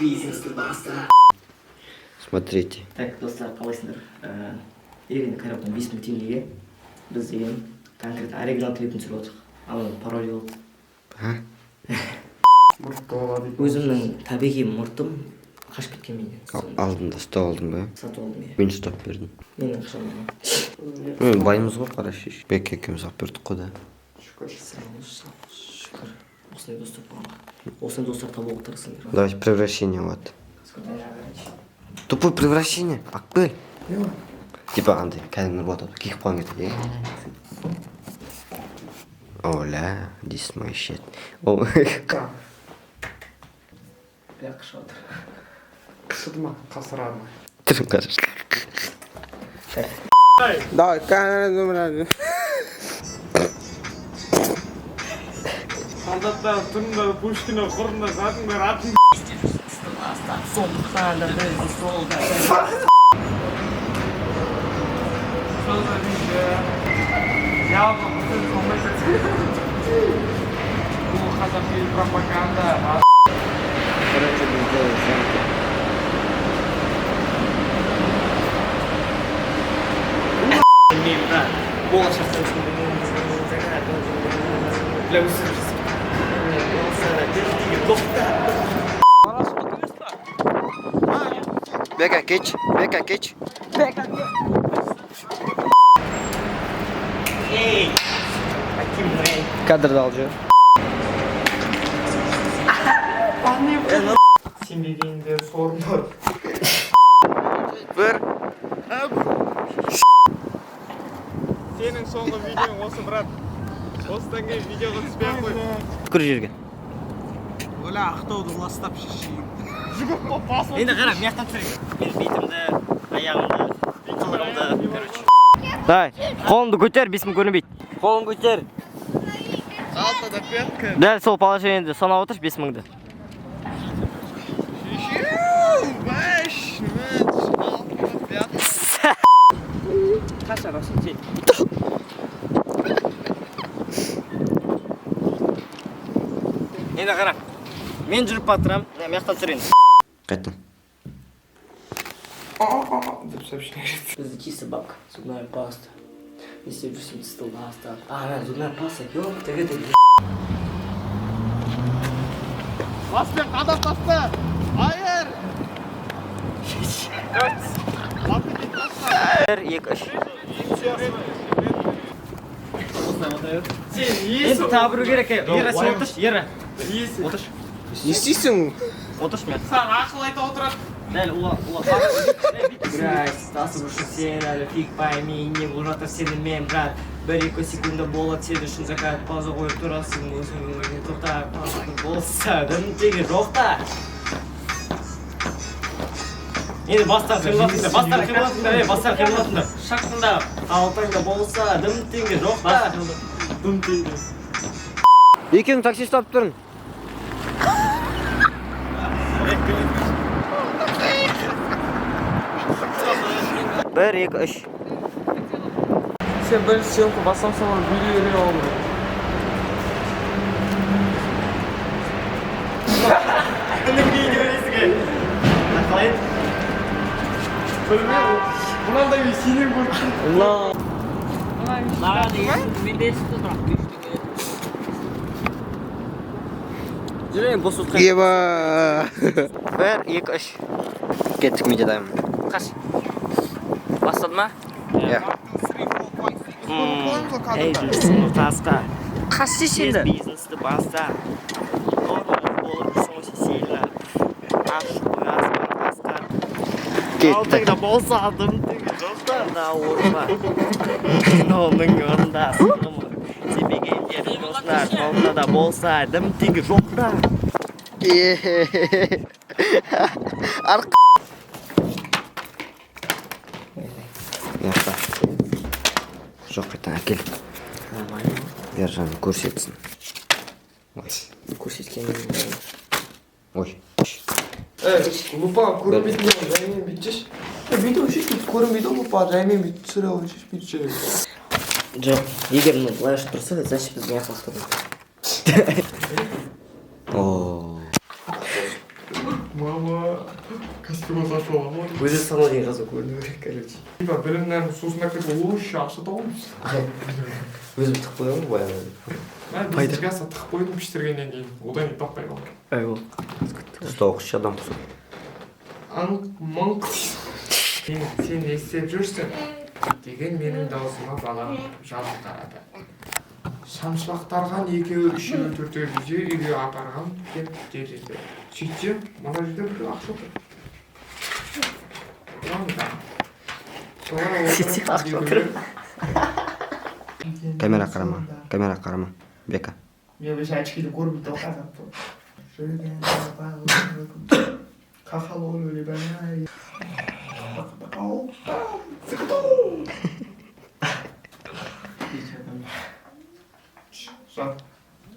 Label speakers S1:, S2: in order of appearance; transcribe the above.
S1: Бизнесті баста.
S2: Смотрите.
S1: Так, достар, қалайсыңдар? Ирина Қайраттан 5000 теңгеге біз деген конкретно оригинал клипін түсіріп отырмық. Ал пародия болды.
S2: А?
S3: Мұртты дейді.
S1: Өзімнің табиғи мұртым қашып кеткен менен.
S2: Алдында ұстап алдың ба?
S1: Сатып алдым, иә.
S2: Мен ұстап бердім.
S1: Менің ақшам бар.
S2: Мен байымыз ғой, қарашы. Бек екеуміз алып бердік қой да.
S3: Шүкір.
S1: Шүкір. Осындай достар болғанға. Осындай достар табуға тырысыңдар.
S2: Давайте превращение вот. Тупое превращение. Акбел. Типа андай кәдімгі Нұрболат Абдул киіп қалған кезде, иә? Оля, this my shit. О,
S1: Бля, қышып отыр.
S3: Қышыды ма? Қасырады ма?
S2: Түрін қарашы.
S4: Давай, камера номер один.
S3: Солдаттар тұрыңдар, Пушкина құрыңдар, затыңдар, атын.
S1: Сондықтан да біздің солда.
S3: Явно бұл болмайды. Бұл қазақи пропаганда.
S2: Короче, бізде съемка.
S1: Білмеймін, брат. Болашақта
S3: Бля, өсіп.
S2: Бека, кеч. Бека, кеч.
S1: Ей! Аким, ей.
S2: Кадрды алып жібер.
S3: Сенбегендер сорыңдар.
S2: Бір.
S3: Сенің соңғы видеоң осы, брат. Осыдан кейін видеоға түспей ақ қой.
S2: Түкір жерге.
S4: Оля, Ақтауды ластап шешейін.
S1: Енді қара, мына жақтан түсірейін. Мен бетімді, аяғымды, қылығымды, короче.
S2: Давай, қолыңды көтер, 5000 көрінбейді. Қолын көтер.
S4: Алтыда пятка.
S2: Дәл сол положениеде санап отыршы 5000-ді.
S4: Шешеу, бәш, үш, алты, пятка.
S1: Қаша, Расул, сен.
S2: Енді қара. Мен жүріп батырам, мына жақтан түсірейін. Қайттым.
S3: Деп сообщение келді.
S1: Бізде чисто бабка, зубная паста. Не істеп жүрсің, стол паста. А, мә, зубная паста, ёпта, это.
S4: Баспен қадап таста. Hayır.
S2: 1, 2, 3.
S1: Енді тағы біреу керек, Ера, сен отыршы, Ера. Отыршы.
S4: Не істейсің?
S1: Отыршы мен.
S3: Саған ақыл айта отырады.
S1: Дәл ула, ула. Брат, тасып үшін сен әлі фиг пойми, не болып жатыр сенімен, брат. 1-2 секунда болады сен үшін закат, пауза қойып тұрасың, өзің өміріңе тоқта, пауза болса, дым тегі жоқ та. Енді бастар қимылдатыңдар, бастар қимылдатыңдар, ей, бастар қимылдатыңдар. Шаққында қалтаңда болса, дым теңге жоқ та. Дым теңге.
S2: Екеуің такси ұстап тұрың. Бір, екі, үш.
S3: Сен бірінші съемка бастам соң видео бере алдың.
S1: Қалай?
S3: Білмеймін. Мынандай мен сенен көрдім.
S1: Маған деген мен де естіп тұрмын.
S2: Жүрейін, бос отқан.
S4: Еба.
S2: Бір, екі, үш. Кеттік, медиадаймын.
S1: Қаш. Бастады ма?
S2: Иә.
S1: Ей, жүрсің тасқа.
S2: Қаш
S1: Тез бизнесті баста. Нормал болып жүрсің ғой сен сильно. Ашып қой аспан тасқа.
S2: Кетті.
S1: Алтыңда болса дым тегі жоқ та. Да, орма. Оның орнында сығымы. Себегендер осына қолында да болса дым тегі жоқ та.
S2: Арқ. Мына жоқ, қайтадан әкел.
S1: Нормально.
S2: Ержан көрсетсін. Ой.
S1: Көрсеткен.
S2: Ой.
S3: Ей, лупа көрінбейтін жаймен бүйтшеші. Бүйтіп өшеші, бүйтіп көрінбейді ғой лупа, жаймен бүйтіп түсіре қойшеші, бүйтіп жүре.
S1: Жоқ, егер мына былай ашып тұрса, значит біз мына жаққа.
S2: О.
S3: Мама.
S1: Өзі соңына дейін қазір көріну керек, короче.
S3: Типа білімнен сусындап кетіп, о, ақша табамыз.
S2: Өзім тығып қоямын ғой баяғыда.
S3: Мен бесінші класста тығып қойдым піштіргеннен кейін. Одан кейін таппай қалдым.
S1: Ай, ол.
S2: Ұста оқушы адам құсап.
S3: Аңқ мыңқ. Сен не істеп жүрсің деген менің даусыма балам жалт қарады. Шамшырақтарған екеуі, үшеуі, төртеуі бізде үйге апарған деп дер еді. Сөйтсем, мына жерде бір ақша тұр. Мынау. Солай
S1: Сөйтсем, ақша
S3: отырып,
S1: тұр.
S2: Камера қарама. Камера қарама. Бека.
S3: Мен вообще очкиді көрмей тұр қазір.